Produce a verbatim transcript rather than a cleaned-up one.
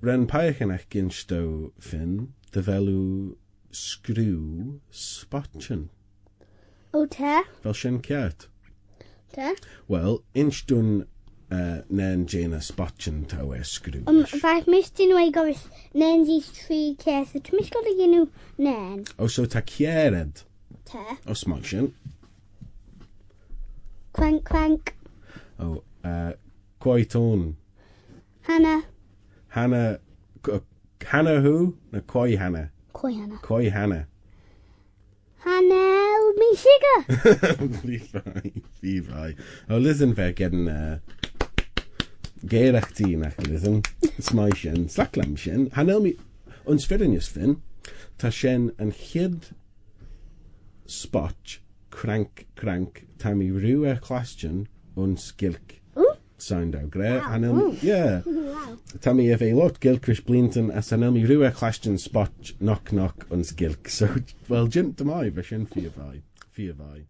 Ren peiagh ennagh ginsh dou, Fionn, dy vel oo screeu spotçhyn. O ta. Vel shen kiart? Ta. Well, insh dooin, uh, nane jeh ny spotçhyn t'ou er screeu. Um, va mish jannoo goll rish nane, jee, tree, kiare, so ta mish goll dy yannoo nane. O, so ta kiare ayd? Ta. O, s'mie shen. Crank, crank. O, uh, quoi t'ayn? Hannah. Hannah, qu-, Hannah who? No, quoi Hannah? Quoi Hannah? Quoi Hannah? Hannah, help me, sugar. Feer vie, feer vie. O, listen, va geddyn, uh, gearaghtee, nagh listen. S'mie shen, s'laik lhiam shen. Hannah, help me. Ayns firrinys, Fionn, ta shen yn chied spotch, crank, crank, ta mee rieau er clashtyn ayns Gaelg. Ooh. Sound out great. Wow. And, um, ooh, yeah. Wow. Ta mee er ve loayrt Gaelg rish bleeantyn, as cha nel mee rieau er clashtyn spotch, knock knock, ayns Gaelg. So, well, jeant dy mie, va shen feer vie. Feer vie.